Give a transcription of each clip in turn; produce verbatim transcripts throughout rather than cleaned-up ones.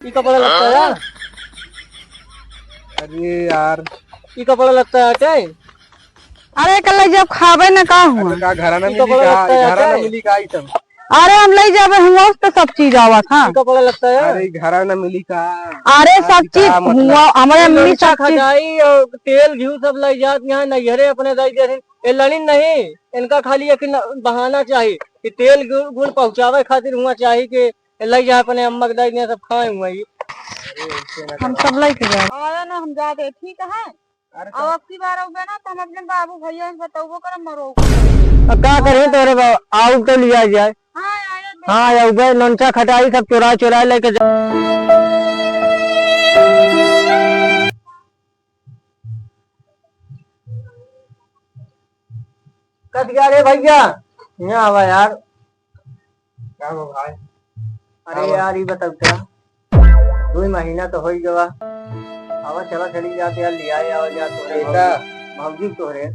ई कपड़ा लगता है यार। अरे यार। ई कपड़ा लगता है क्या? अरे, कल जब खाबे न का हुआ? अरे, का घरा ना ई मिली कपड़ा का? लगता है घरा ना क्या? मिली का ई सब? अरे, हम ले जाबे हुआ, उस तो सब चीज आवा था। ई कपड़ा लगता है यार। अरे, घरा ना मिली का? अरे, आज सब का चीज मतलब? हुआ, हमारे अम्मी नमचा सब चीज। खटाई और तेल घी सब ले जात यहाँ नैहरे अपने दे दे। ये लड़िन नहीं, इनका खाली एक न-, बहाना चाहिए कि तेल गुड़, गुड़ पहुँचावे खातिर हुआ चाहिए कि लई जा अपने अम्मा के दाई ने सब खाए हुआ ही। हम सब लई के जाए। आया ना, हम जाते, ठीक है। अरे अब चल। अब की बार आउबे ना, तो हम अपने बाबू भैया से बतौबो करब, मरो। अब का करें तोरे बाबू, आउ तो लिया जाए। हाँ, आया तो। हाँ, आउबे, नोनचा खटाई सब चोरा चोरा लेके जा। कट गया रे भैया, यहाँ आवा यार। का हो भाई? अरे का यार, ई बताओ क्या, दो महीना तो हो ही गवा। आवा, चला, चली जाते यार, लिया आवा जा तोरे बेटा। भौजी, भौजी तोरे।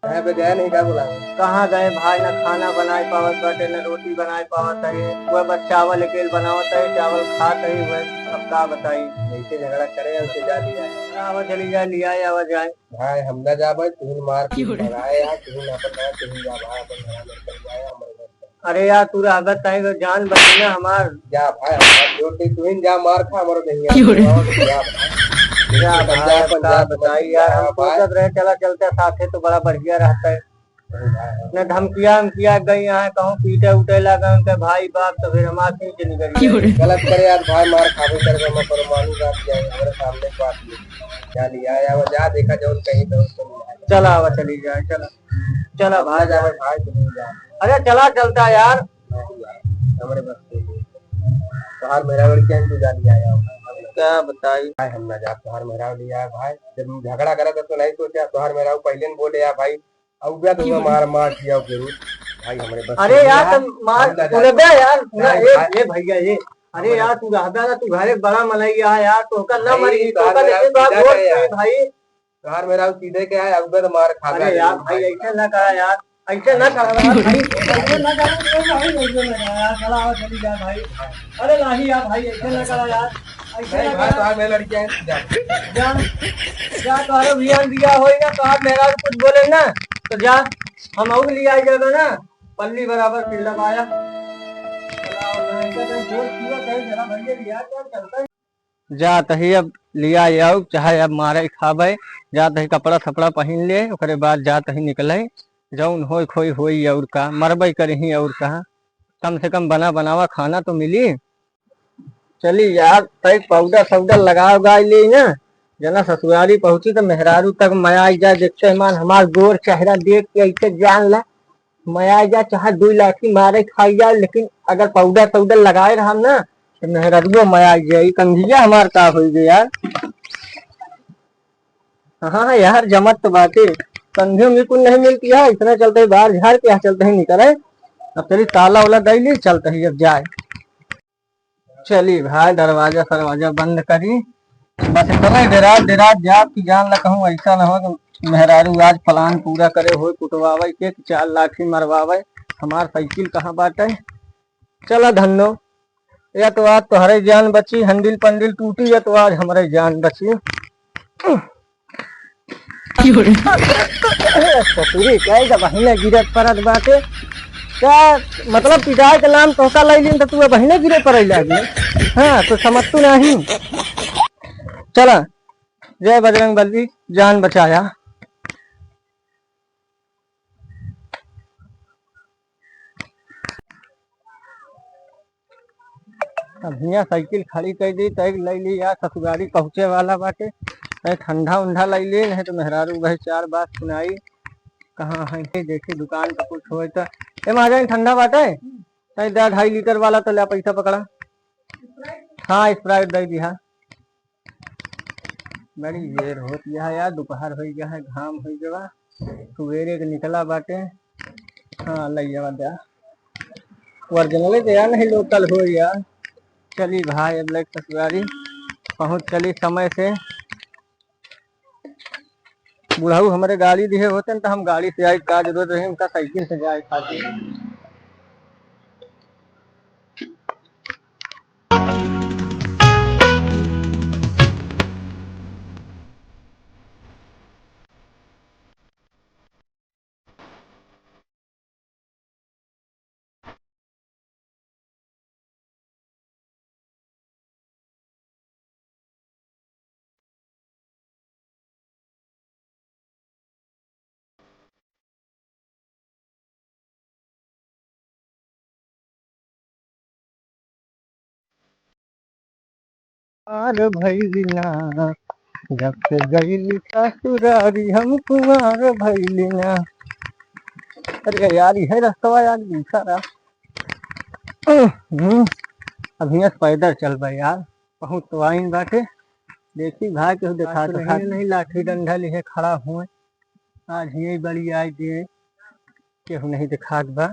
कहाँ पे गए नहीं, का बोला? कहाँ गए भाई, ना खाना बनाए पावत बाटे, ना रोटी बनाए पावत है। वह बस चावल अकेल बनावत है, चावल खात है वह। अब का बताई? जैसे झगड़ा करे, उसे जा लिया। आवा, चली जा, लिया आवा जाए। भाई, हम ना जाबे, तुहिन मार, क्यों रे? भगाए यार, तुहिन अपन ना, तुहिन जा भाई, अपन घर में चल जाए, हमारे घर से। अरे यार, तू रहबे तय तो जान बची ना हमार। जा भाई, हमार जोर से तुहिन जा, मार खा, हमारे नहीं क्यों रे? जा भाई। जा अपन भाई, जा, अपन का जा, बताई यार, हम हाँ भाई। सोचत रहे, चला चलते साथे तो बड़ा बढ़िया रहता है। नहीं, धमकिया, धमकिया गई यहाँ, कहूँ पीटे उठे लगा उनके भाई बाप, तो फिर हमार क्यों चली गई? क्यों रे? गलत करे यार भाई, मार खाबे करे, हम परमाणु बात किया है, हमारे सामने बात किया। जा लिया आवा, जा देखा जौन कहीं तो उसको लिया आवा। चला आवा, चली जाए, चला। चला भाई, जा भाई, तुम जा। अरे चला, चलता यार। नहीं यार, हमारे बस के लिए। तोहार मेहरारू लड़कियां तू जा लिया आवा। क्या बताई? भाई, हम ना जा, तोहार मेहरारू लिया है भाई। जब झगड़ा करा था तो नहीं सोचा, तोहार मेहरारू पहले न बोले यार भाई। अब क्या तुम्हें मार मार किया जरूर। भाई, हमारे बस अरे के यार, नहीं तुम है। मार, हम ना जा। सुने बे यार, सुना, नहीं ए, भाई। ए भैया, ए। अरे हमारे यार, तू रहबे ना, तू घर एक बड़ा मनई है यार, तोहका ना भाई, मारी, तोहका लेकिन बात गौर से यार। भाई। तोहार मेहरारू सीधे के आए, अब तो मार खा अरे गया यार, भाई, भाई। ऐसे ना करा यार, ऐसे ना करा यार, भाई, ऐसे ना करा, ऐसे ना करा यार, चला आवा, चली जा भाई। अरे नहीं यार भाई, ऐसे ना करा यार, ऐसे नहीं ना भाई, करा। तोहार मेहरारू लड़कियां हैं, जा। जा, जा, तोहरे भियान दिया होई ना, तोहार मेहरारू कुछ बोले ना, तो जा, हम और ले आई जाबे ना, पल्ली बराबर पिल्ला पाया। चला आवा, नहीं तो कहीं जोर किया, कहीं जरा भैया लिया, क्या चलता है? जात ही अब लिया आउ, चाहे अब मारे खाबे, जात ही कपड़ा सपड़ा पहिन ले, ओकरे बाद जात ही निकले, जौन होई खोई होई, और का, मरबे करही और का, कम से कम बना बनावा खाना तो मिली। चली यार, तई पाउडर साउडर लगा उगा ले ना, जना ससुरारी पहुँची तो मेहरारू तक मया आई जाए, देखते ही मान हमार गोर चेहरा देख के ऐसे जान ला, मया जा, चाहे दुई लाठी मारे खाई जाए, लेकिन अगर पाउडर साउडर लगाए रहम ना, तो मेहररुआ मया जाई। कंघिया हमार का होई गए यार? हाँ, हाँ, यार, जमत तो बाटे। कंघी उंघी कुल नहीं मिलती है, इतना चलते ही बाहर झाड़ के यहाँ चलते ही निकले। अब चली, ताला उला दई ली, चलते ही अब जाए। चली भाई, दरवाजा सरवाजा बंद करी। बस इतने डेरात डेरात जाब कि जान ल कहूँ ऐसा न हो कि मेहरारू आज प्लान पूरा करे होए, कुटवावे के, कि चार लाठी मरवावे, हमार साइकिल कहाँ बाटे। चला धन्नो, या तो आज तोहरे जान बची, हंडिल पंडिल टूटी, या तो आज हमरे जान बची। ससुरी, कहे जब बहिने गिरत परत बाटे, का मतलब पिटाए के नाम तोहका लई लीन त तू बहिने गिरे पड़े लागी। हाँ, तो समझ तू नहीं। चला, जय बजरंग बली, जान बचाया। अब हियाँ साइकिल खड़ी कर दी, तय ले ली यार, ससुरारी पहुँचे वाला बाटे। तय ठंडा उंडा ले ली, नहीं तो मेहरारू वही चार बात सुनाई। कहाँ है ये? देखी दुकान पर कुछ होए तो। ए महाजन, ठंडा बाटे? तय दे ढाई लीटर वाला, तो ले पैसा पकड़ा। हाँ, स्प्राइट दे दिया। बड़ी देर होत गया है यार, दोपहर हो गया है, घाम हो गया, सुबेरे के निकला बाटे। हाँ, ले जावा जा। ओरिजिनल तो यार नहीं, लोकल हो यार। चली भाई, अब लेके ससुरारी पहुँच चली समय से। बुढ़ऊ हमरे गाड़ी दिए होते न, तो हम गाड़ी से आई, का जरूरत रही उनका साइकिल से जाए खातिर। कुंवार भइली ना, जब से गइली ससुरारी हम कुंवार भइली ना। अरे यार, यह रस्तवा यार, दूसरा राह। हम्म, अब हियाँ से पैदल चलबे यार, बहुत तो आइन बाटे। देखी भाई, केहू देखा आज तो तो नहीं, खात नहीं, लाठी डंडा लिहे खड़ा हुए। आज हियाँ बड़ी आई दिए, केहू नहीं देखात बा।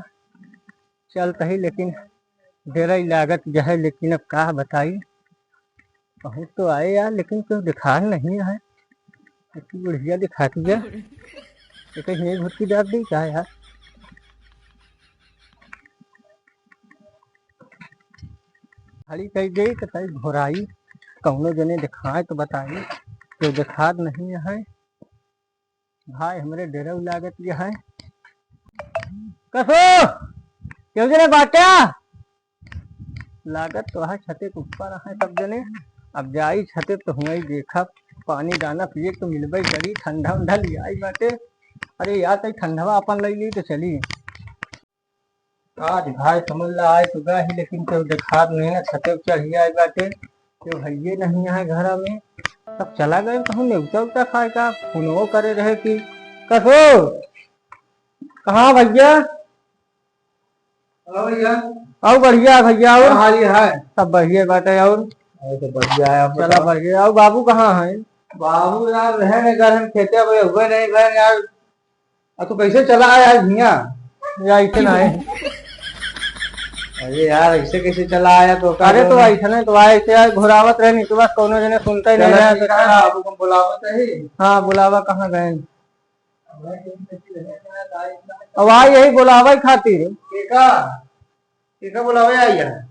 चलत ही, लेकिन डेरा ही लागत जहे, लेकिन अब का बताई, बहुत तो आए यार, लेकिन केहू देखात नहीं है। इतनी बुढ़िया देखाती है, ये कहीं नहीं भुटकी डाल दी का यार? खड़ी कही गई तो कहीं घोराई, कौनो जने देखाए तो बताई, केहू देखात नहीं है। भाई, हमरे डेरा लागत यह है। कसो, केहू जने बाट्या? लागत तो है छते के ऊपर है सब जने। अब जाई छते तो हुआई देखब, पानी दाना पिए तो मिलबे करी, ठंडा उंडा लियाई बाटे। अरे यार, तई ठंडवा अपन लई ली तो चली। आज भाई समझ ला आए तो गए ही, लेकिन केहू देखात नहीं ना, छते पे चढ़ी आए बाटे, केहू हइये नहीं है घर में। सब चला गए कहूँ नेवता उवता खाए का, फोनो करे रहे कि कसो, कहाँ भैया? हेलो भैया। आओ बढ़िया भैया, और? हाँ, हाल ही है। सब बढ़िया बाटे, और? अरे तो बढ़िया है, आप चला बताओ। बढ़िया। और बाबू कहाँ हैं? बाबू यार रहे नहीं घर में, खेते अब हुए नहीं घर यार। अब तू कैसे चला आया आज हियाँ? या ऐसे ना है। अरे यार, ऐसे कैसे चला आया तो का अरे तो करूँ? ऐसे नहीं तो आए, ऐसे यार घुरावत रहे, नहीं तो बस कौनो जने सुनता ही नहीं चला रहा, ठीक तो है, चला। बाबू को बुलावत है। हाँ, बुलावा कहाँ गए? अब आई यही बुलावे खातिर। केका? केका बुलावे आई है?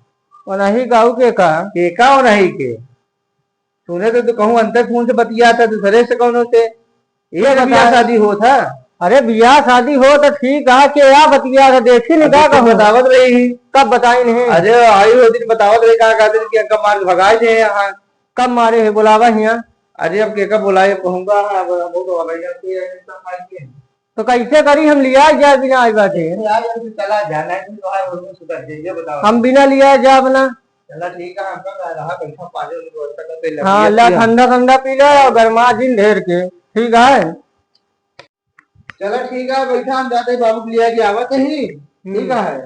ओनही गाँव के का? केका ओनही के? सुने तो तू कहूँ अंतर फोन से बतिया था दूसरे से कौनो से। ये तो बियाह शादी होत है। अरे बियाह शादी हो तो ठीक है, के या बतिया था, देखी नहीं अब का तू कहूँ। बतावत रही। कब बताई नहीं? अरे आई हो दिन बतावत रही, का कहते कि अंका मार के भगाए थे यहाँ। कब मारे है? बुलावा हियाँ। अरे अब केका बुलाए कहूँगा, अब, अब वो तो अलग है, कोई ऐसा खाई के। तो कैसे करी हम लिया जाए बिना आई बाटे? यार, अब चला जाना है, तो आज हम सुधर जाइए, बताओ। हम बिना लिया जाब ना। चला ठीक है, हम तो रहा, बैठा पानी वाली व्यवस्था करते लग हाँ, गया ला कि हम ठंडा ठंडा पी ले और गरमा जिन ढेर के, ठीक है? चला ठीक है, बैठा, हम जाते बाबू को लिया के आवत ही, ठीक हम्म। है?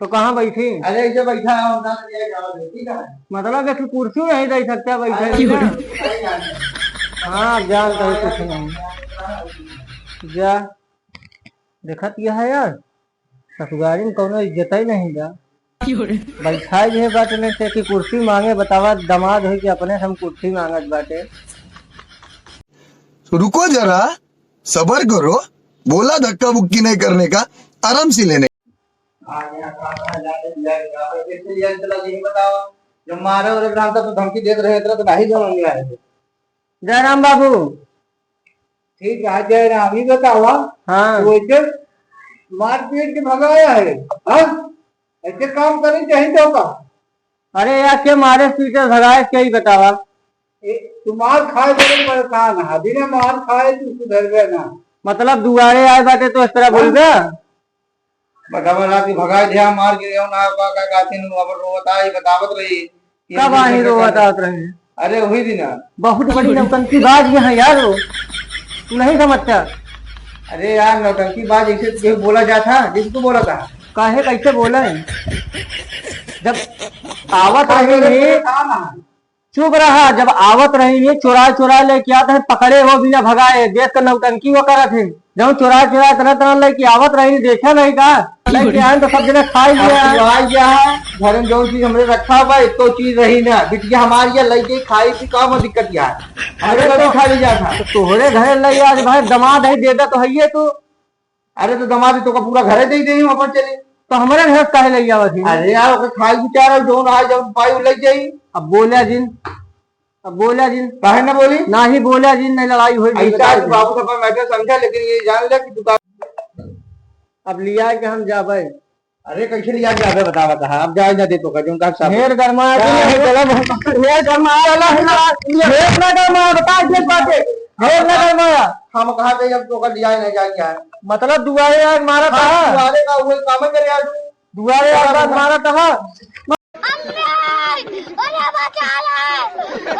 तो कहाँ बैठी? अरे, ऐसे बैठा है, हम ना जाए, जाओ, ठीक है? मतलब, एक कुर्सी नहीं दे सकते बैठे अरे, के लिए? अरे, जाने। हाँ, आप जान कहीं कुछ नहीं। जा, देखत यह है यार, ससुरारी में कौनो इज्जत ही नहीं बा। बैठा ही है बात में से कि कुर्सी मांगे, बतावा, दामाद हो कि अपने से हम कुर्सी मांगत बाटे। तो रुको जरा, सबर करो, बोला धक्का बुक्की नहीं करने का, आराम से लेने। जब मारे वाले ग्राम तक तो धमकी देत रहे, इतना तो नहीं समझ में आए। जयराम बाबू। ठीक है, जयराम, ये बतावा, हाँ। तो ऐसे मारपीट के भगाया है, हाँ? ऐसे काम करे चाहिए तो का? अरे यार, के मारे पीटे भगाए, के ही बतावा? ए, तू मार खाए बड़े परेशान है, बिना मार खाए तू सुधरबे ना। मतलब दुआरे आए बाटे तो इस तरह हाँ। बोलबे? बतावा रात के भगाए ध्या मार के, ना का, का, का, तीन अब रोवत आई, बतावत रही। कब आही रोवत आवत रहे? अरे वही दिन। बहुत बड़ी नौटंकी बाज यहाँ यार, वो तू नहीं समझता। अरे यार, नौटंकी बाज ऐसे क्यों बोला जाता, जिसको बोला था? काहे कैसे बोला है? जब आवत रही, चुप रहा, जब आवत रही है, चुरा चुरा लेके आते हैं, पकड़े हो बिना भगाए, देख के नौटंकी वो करत है। जब चुरा चुरा तरह तरह लेके आवत रही, देखा नहीं का? लेके आए तो सब जने खा अब लिया। तू आ गया है, घर में जो चीज हमरे रखा हुआ, एक तो चीज रही ना, बिटिया हमारी है, लेके खाई थी, काम दिक्कत क्या है? हमरे अरे को भी तो खा ली जाता। तो तोहरे घर ले आज भाई दामाद है, देता तो है ये तू। अरे तो दामाद तो का पूरा घरे दे दे, हम अपन चले। तो हमारे घर काहे ले जावा थी? अरे यार, ओके खाई बेचारा, जौन आए, जौन पाई, उ ले जाई। अब बोला जिन, अब बोला जिन। काहे ना बोली? ना ही बोला जिन, नहीं लड़ाई होई, ऐसा बता आज दे। बाबू का मैटर समझा, लेकिन ये जान ले कि दुकान अब लिया के हम जाबे। अरे कैसे लिया के जाबे, बता, बता, अब जाए ना दे तो का, जौन का साहब। ढेर गरमाया तू, हाँ। नहीं गरम, ढेर गरमाया, चला, चला, ढेर ना गरमाया, बता, ढेर बातें, ढेर ना गरमाया। हम कहा थे अब तो का लिया ही नहीं जाएंगे यार। मतलब दुआरे यार मारा हाँ, था। दुआरे का वही काम करे यार। दुआरे यार बात मारा था। अम्मे! अरे बचा ले!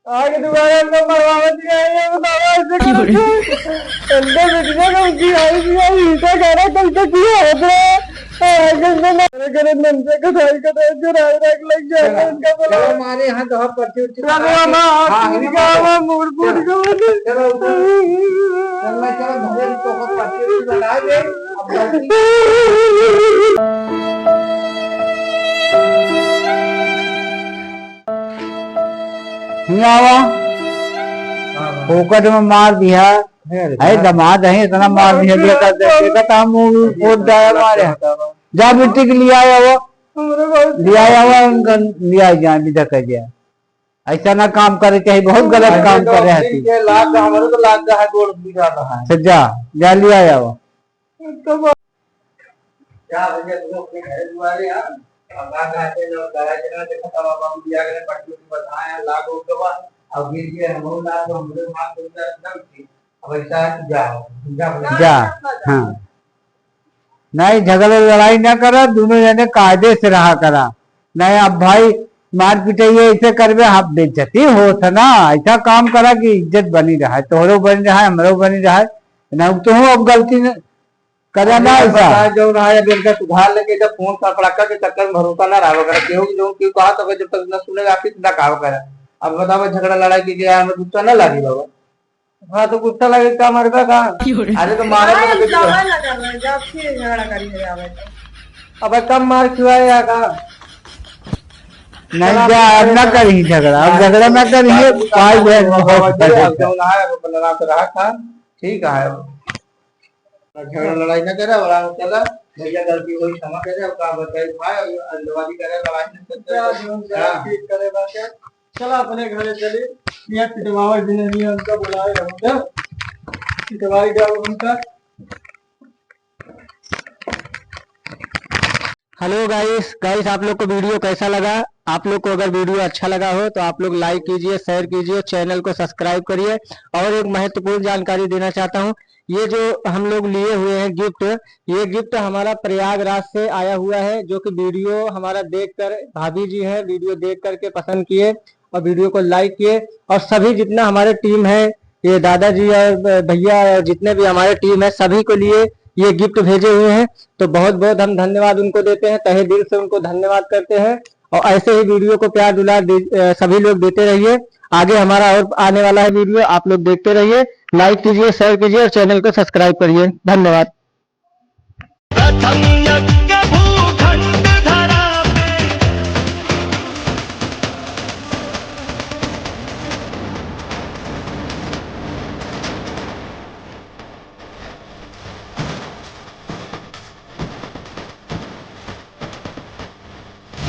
आगे दोबारा हमको मरवावत नहीं है, ये बताओ, ऐसे क्यों करते हैं? अंदर बिटिया का उसकी आई भी आई, ईटा गारा कल तक किया होता है। आगे से ना करे, करे, नंदे का भाई का तो जो राय राख लग जाता है, चलो, उनका बोला। चलो, हमारे यहाँ तो हम पर्ची उर्ची चलो, बना के, हम हाँ, हम इन्हें इनका मारो। हम मूड फूट चलो। के बोले। चलो, उधर। चलो, चलो, भैया जी, तो हम पर्ची उर्ची बना दे। अब गलती हियाँ आवा। हाँ, हाँ। फोकट में मार दिया। अरे, अरे, दमाद है, इतना मार दिया, देखा, देखा, देखा, तो हम वो फोड़ डाया मारे। जा बिट्टी के लिया आवा। हमरे बहुत लिया आवा, उनका लिया जाए, विदा कर दिया। ऐसा ना काम करे चाही, बहुत गलत काम करे है। के लाग, हमरे तो लाग है, गोड़ भी जाता है। से जा, जा लिया आवा। तो क्या भैया, तुम अपने घर दुआरे आ, अब आ जाते ना, दादा के ना देखा, तब अब हम दिया करे, पट्टी उट्टी बंधाए हैं, लाग हो गवा, अब गिर गए, हम लोग लाग, तो हम लोग हाथ धो जाए, एकदम ठीक। अब ऐसा है, तू जा, तू जा, भैया। जा, हाँ। नहीं, झगड़ा लड़ाई ना करा, दोनों जने कायदे से रहा करा। नहीं, अब भाई मार पिटाई ऐसे करबे, आप बेइज्जती होत है ना, ऐसा काम करा कि इज्जत बनी रहा, तोहरो बनी रहा, हमरो बनी रहा। ना, तो हूँ अब गलती न-, करे ना अरे ऐसा। बता, जौन आया, अब इनका सुधार लेके जब फोन का पड़ाका के चक्कर में भरोसा ना रहा करे, केहू के जौन केहू कहा तो जब तक ना सुनेगा, आप ना कहा करे। अब बताओ, झगड़ा लड़ाई के लिए हमें गुस्सा ना लागी बाबा। हाँ, तो गुस्सा लगे का मरबा का? अरे तो मारे अरे, में लगे झगड़ा ना कर रहे, जब फिर झगड़ा करी है, आवे तो। अबे कम मार खिलाए या का? नहीं चला, जा, अब ना करी झगड़ा, अब झगड़ा ना करी, बाबू का पाई बाबू बहन का बहुत बाबू का बड़े अब जौन आया, वो बना तो रहा था, ठीक है। झगड़ा लड़ाई ना करे, बड़ा चला, भैया गलती हुई, क्षमा करे, अब का बताई भाई, अंडवादी करे, लड़ाई ना करे। जा, जो जा, हाँ। ठीक करे बात है। चला अपने घरे चली, ये पिटवावे भी नहीं है, उनका बुलाए रहो, जा। पिटवाई जाओ उनका। हेलो गाइस, गाइस, आप लोग को वीडियो कैसा लगा? आप लोग को अगर वीडियो अच्छा लगा हो तो आप लोग लाइक कीजिए, शेयर कीजिए, चैनल को सब्सक्राइब करिए। और एक महत्वपूर्ण जानकारी देना चाहता हूँ, ये जो हम लोग लिए हुए हैं गिफ्ट, ये गिफ्ट हमारा प्रयागराज से आया हुआ है, जो कि वीडियो हमारा देखकर, भाभी जी हैं, वीडियो देख करके पसंद किए और वीडियो को लाइक किए। और सभी जितना हमारे टीम है, ये दादाजी और भैया और जितने भी हमारे टीम है, सभी के लिए ये गिफ्ट भेजे हुए हैं। तो बहुत बहुत हम धन्यवाद उनको देते हैं, तहे दिल से उनको धन्यवाद करते हैं। और ऐसे ही वीडियो को प्यार दुलार दे-, अ, सभी लोग देते रहिए। आगे हमारा और आने वाला है वीडियो, आप लोग देखते रहिए, लाइक कीजिए, शेयर कीजिए और चैनल को सब्सक्राइब करिए। धन्यवाद। प्रथम यज्ञ